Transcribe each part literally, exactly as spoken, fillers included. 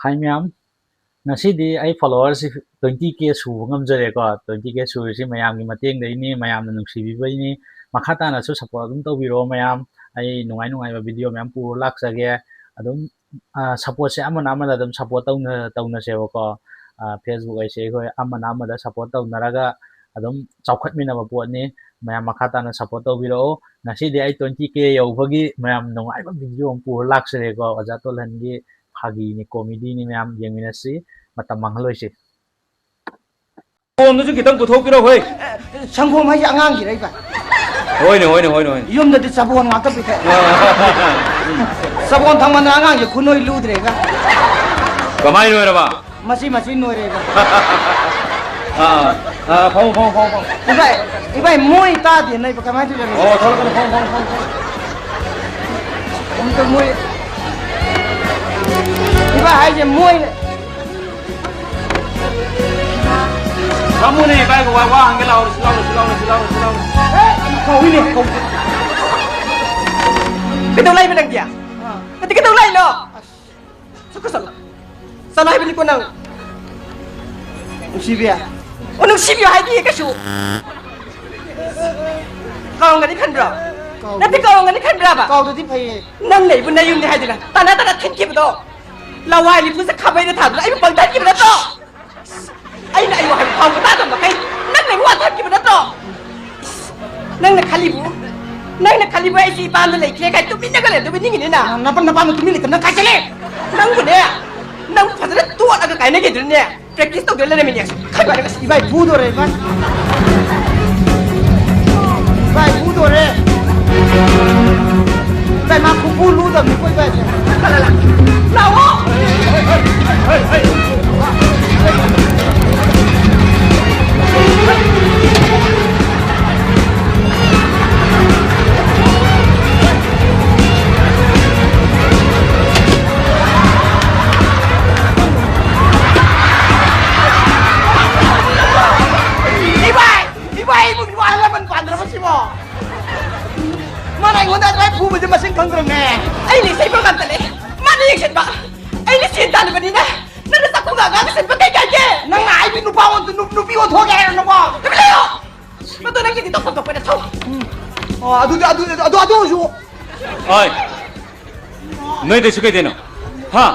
ꯍꯥꯏ ꯃꯌꯥꯝ, ꯉꯁꯤꯗꯤ ꯑꯩ ꯐꯣꯂꯣꯋꯔꯁꯤ ꯇ꯭ꯋꯦꯟꯇꯤ ꯀꯦ ꯁꯨꯕ ꯉꯝꯖꯔꯦꯀꯣ꯫ ꯇ꯭ꯋꯦꯟꯇꯤ ꯀꯦ ꯁꯨꯔꯤꯁꯤ ꯃꯌꯥꯝꯒꯤ ꯃꯇꯦꯡꯗꯩꯅꯤ, ꯃꯌꯥꯝꯅ ꯅꯨꯡꯁꯤꯕꯤꯕꯩꯅꯤ꯫ ꯃꯈꯥ ꯇꯥꯅꯁꯨ ꯁꯞꯄꯣꯔꯠ ꯑꯗꯨꯝ ꯇꯧꯕꯤꯔꯛꯑꯣ ꯃꯌꯥꯝ꯫ ꯑꯩ ꯅꯨꯡꯉꯥꯏ ꯅꯨꯡꯉꯥꯏꯕ ꯚꯤꯗꯤꯑꯣ ꯃꯌꯥꯝ ꯄꯨꯔ ꯂꯥꯛꯆꯒꯦ꯫ ꯑꯗꯨꯝ ꯁꯞꯄꯣꯔꯠꯁꯦ ꯑꯃꯅ ꯑꯃꯗ ꯑꯗꯨꯝ ꯁꯞꯄꯣꯔꯠ ꯇꯧꯅ ꯇꯧꯅꯁꯦꯕꯀꯣ꯫ ꯐꯦꯁꯕꯨꯛ ꯑꯩꯁꯦ ꯑꯩꯈꯣꯏ ꯑꯃꯅ ꯑꯃꯗ ꯁꯞꯄꯣꯔꯠ ꯇꯧꯅꯔꯒ ꯑꯗꯨꯝ ꯆꯥꯎꯈꯠꯃꯤꯟꯅꯕ ꯄꯣꯠꯅꯤ꯫ ꯃꯌꯥꯝ ꯃꯈꯥ ꯇꯥꯅ ꯁꯞꯄꯣꯔꯠ ꯇꯧꯕꯤꯔꯛꯑꯣ꯫ ꯉꯁꯤꯗꯤ ꯑꯩ ꯇ꯭ꯋꯦꯟꯇꯤ ꯀꯦ ꯌꯧꯕꯒꯤ ꯃꯌꯥꯝ ꯅꯨꯡꯉꯥꯏꯕ ꯚꯤꯗꯤꯑꯣ ꯑꯃ ꯄꯨꯔ ꯂꯥꯛꯆꯔꯦꯀꯣ꯫ ꯑꯣꯖꯥ ꯇꯣꯜꯍꯟꯒꯤ ꯐꯥꯒꯤꯅꯤ, ꯀꯣꯃꯦꯗꯤꯅꯤ ꯃꯌꯥꯝ, ꯌꯦꯡꯃꯤꯟꯅꯁꯤ꯫ ꯃꯇꯝ ꯃꯥꯡꯍꯜꯂꯣꯏꯁꯤ꯫ ꯁꯪꯒꯣꯝꯗꯨꯁꯨ ꯈꯤꯇꯪ ꯄꯨꯊꯣꯛꯄꯤꯔꯣ ꯍꯣꯏ꯫ ꯁꯪꯒꯣꯝ ꯍꯥꯏꯁꯦ ꯑꯉꯥꯡꯒꯤꯔ ꯏꯕꯥꯏ? ꯍꯣꯏꯅꯦ, ꯍꯣꯏꯅꯦ, ꯍꯣꯏꯅꯦ, ꯍꯣꯏꯅꯦ꯫ ꯌꯨꯝꯗꯗꯤ ꯆꯕꯣꯟ ꯉꯥꯛꯇ ꯄꯤꯊꯛꯑꯦ꯫ ꯆꯕꯣꯟ ꯊꯛꯃꯟꯗꯅ ꯑꯉꯥꯡꯁꯦ ꯈꯨꯅꯣꯏ ꯂꯨꯗ꯭ꯔꯦ ꯏꯕꯥꯏ꯫ ꯀꯃꯥꯏꯅ ꯂꯣꯏꯔꯕ? ꯃꯁꯤ ꯃꯁꯤ ꯅꯣꯏꯔꯦ ꯏꯕꯥꯏ꯫ ꯑꯥ, ꯑꯥ, ꯐꯝꯃꯣ, ꯐꯝꯃꯣ, ꯐꯝꯃꯣ, ꯐꯝꯃꯣ꯫ ꯏꯕꯥꯏ, ꯏꯕꯥꯏ, ꯃꯣꯏ ꯇꯥꯗꯦ ꯅꯣꯏꯕ ꯀꯃꯥꯏꯅ ꯇꯧꯔꯤꯅꯣ? ꯑꯣ, ꯊꯣꯛꯂꯛꯀꯅꯨ, ꯐꯝꯃꯣ, ꯐꯝꯃꯣ, ꯐꯝꯃꯣ, ꯐꯝꯃꯣ꯫ ꯑꯝꯇ ꯃꯣꯏ ꯏꯕꯥꯏ ꯍꯥꯏꯁꯦ ꯃꯣꯏ ꯐꯝꯃꯨꯅꯦ, ꯏꯕꯥꯏꯒ ꯋꯥ, ꯋꯥ ꯍꯪꯒꯦ ꯂꯥꯛꯑꯣ, ꯁꯤ ꯂꯥꯎꯅꯦ, ꯁꯤ ꯂꯥꯎꯅꯦ, ꯁꯤ ꯂꯥꯎꯅꯦ, ꯁꯤ ꯂꯥꯎꯅꯦ꯫ ꯑꯦ, ꯀꯧꯏꯅꯦ, ꯀꯧꯏ꯫ ꯀꯩꯗꯧ ꯂꯥꯛꯏꯕ ꯅꯪꯗꯤ? ꯑꯥ꯫ ꯅꯠꯇꯦ, ꯀꯩꯗꯧ ꯂꯥꯛꯏꯅꯣ? ꯑꯁ꯫ ꯆꯠꯈ꯭ꯔꯣ, ꯆꯠꯂꯣ꯫ ꯆꯠꯂꯣ ꯍꯥꯏꯕꯅꯤꯀꯣ ꯅꯪ꯫ ꯅꯨꯡꯁꯤꯕꯤ꯫ ꯑꯣ, ꯅꯨꯡꯁꯤꯕꯤ ꯍꯥꯏꯗꯤ ꯀꯩꯁꯨ꯫ ꯀꯥꯎꯔꯝꯒꯅꯤ ꯈꯟꯕ꯭ꯔꯣ? ꯀꯥꯎꯗꯦ꯫ ꯅꯠꯇꯦ, ꯀꯥꯎꯔꯝꯒꯅꯤ ꯈꯟꯕ꯭ꯔꯕ? ꯀꯥꯎꯗꯗꯤ ꯐꯩꯌꯦ꯫ ꯅꯪ ꯂꯩꯕꯨ ꯅꯌꯨꯝꯅꯤ ꯍꯥꯏꯗꯅ ꯇꯥꯅ ꯇꯥꯅ ꯊꯤꯟꯈꯤꯕꯗꯣ꯫ ꯂꯋꯥꯏ ꯂꯤꯄꯨꯁꯦ ꯈꯥꯕꯩꯅ ꯊꯥꯗꯅ ꯑꯩꯕꯨ ꯄꯪꯊꯟꯈꯤꯕ ꯅꯠꯇ꯭ꯔꯣ? ꯑꯩꯅ ꯑꯩꯕꯨ ꯍꯥꯏꯕ ꯐꯥꯎꯕ ꯇꯥꯗꯕ ꯃꯈꯩ ꯅꯪꯅ ꯑꯩꯕꯨ ꯋꯥꯊꯠꯈꯤꯕ ꯅꯠꯇ꯭ꯔꯣ? ꯅꯪꯅ ꯈꯜꯂꯤꯕꯨ, ꯅꯪꯅ ꯈꯜꯂꯤꯕꯨ ꯑꯩꯁꯤ ꯏꯄꯥꯝꯗ ꯂꯩꯈ꯭ꯔꯦ ꯀꯥꯏ ꯇꯨꯃꯤꯟꯅꯒ ꯂꯩꯔꯝꯗꯧꯕ ꯅꯤꯡꯉꯤꯅꯤꯅ? ꯅꯄꯥ, ꯅꯄꯥꯝꯗ ꯇꯨꯃꯤꯟ ꯂꯩꯇꯕꯅ ꯀꯥꯏ ꯆꯠꯂꯦ? ꯅꯪꯕꯨꯅꯦ, ꯅꯪ ꯐꯖꯅ ꯇꯣꯠꯂꯒ ꯀꯥꯏꯅꯒꯦꯗꯨꯅꯅꯦ꯫ Practice ꯇꯧꯗꯣꯏ ꯂꯩꯔꯝꯃꯤꯅꯦ꯫ ꯈꯟꯕ ꯍꯥꯏꯔꯒ ꯏꯕꯥꯏ ꯐꯨꯗꯣꯔꯦ, ꯏꯕꯥꯏ꯫ ꯏꯕꯥꯏ ꯐꯨꯗꯣꯔꯦ꯫ ꯏꯕꯥꯏ ꯃꯥ ꯈꯨꯐꯨ ꯂꯨꯗꯕꯅꯤꯀꯣ, ꯏꯕꯥꯏꯁꯦ꯫ ꯂꯥꯛꯑꯣ꯫ ꯏꯕꯥꯏ! ꯏꯕꯥꯏ! ꯏꯕꯨꯡ ꯏꯕꯨꯡ ꯑꯍꯜ ꯂꯃꯟ ꯄꯥꯟꯗ꯭ꯔꯕ ꯁꯤꯕꯣ? ꯃꯥꯅ ꯑꯩꯉꯣꯟꯗ ꯑꯗꯨꯃꯥꯏ ꯐꯨꯕꯁꯦ ꯃꯁꯤꯡ ꯈꯪꯗ꯭ꯔꯕꯅꯦ꯫ ꯑꯩ ꯂꯤꯁꯩ ꯄ꯭ꯔꯣꯒ꯭ꯔꯥꯝꯗ ꯂꯩ꯫ ꯃꯥꯅ ꯌꯦꯡꯁꯤꯟꯕ꯫ ꯌꯥꯗꯕꯅꯤꯅ ꯅꯪꯅ ꯆꯥꯛꯈꯨꯝꯒ ꯑꯉꯥꯡꯒ ꯁꯤꯟꯕ ꯀꯩ ꯀꯥꯏꯒꯦ? ꯅꯪꯅ ꯍꯥꯏꯕꯤ ꯅꯨꯄꯥ ꯑꯣꯟ-, ꯅꯨ-, ꯅꯨꯄꯤ ꯑꯣꯟꯊꯣꯛꯑꯒꯦ ꯍꯥꯏꯔꯣ ꯅꯪꯕꯣ? ꯇꯨꯃꯤꯟ ꯂꯩꯌꯣ! ꯃꯗꯨ ꯅꯪꯒꯤꯗꯤ ꯇꯧꯐꯝ ꯊꯣꯛꯄ ꯅꯊꯧ꯫ ꯑꯣ, ꯑꯗꯨꯗꯤ, ꯑꯗꯨ, ꯑꯗꯨ, ꯑꯗꯨ ꯑꯣꯏꯔꯁꯨ꯫ ꯍꯣꯏ꯫ ꯅꯣꯏꯗꯁꯨ ꯀꯩꯗꯩꯅꯣ? ꯍꯥ?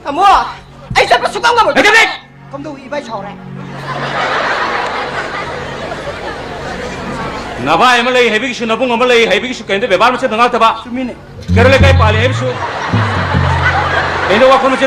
ꯇꯥꯃꯣ, ꯑꯩ ꯆꯠꯄ ꯁꯨꯛꯉꯝ ꯉꯝꯃꯣꯏ꯫ ꯂꯩꯇꯦ! ꯀꯝꯗꯧꯏ, ꯏꯕꯥꯏ ꯁꯥꯎꯔꯦ? ꯅꯚꯥꯏ ꯑꯃ ꯂꯩ ꯍꯥꯏꯕꯒꯤꯁꯨ, ꯅꯕꯨꯡ ꯑꯃ ꯂꯩ ꯍꯥꯏꯕꯒꯤꯁꯨ ꯀꯩꯝꯇ ꯕꯦꯕꯥꯔ ꯃꯆꯦꯠ ꯉꯥꯛꯇꯕ꯫ ꯆꯨꯝꯃꯤꯅꯦ꯫ ꯀꯩꯔꯣꯜ ꯂꯩꯀꯥꯏ ꯄꯥꯜꯂꯤ ꯍꯥꯏꯕꯁꯨ ꯀꯩꯝꯇ ꯋꯥꯈꯜ ꯃꯆꯦꯠ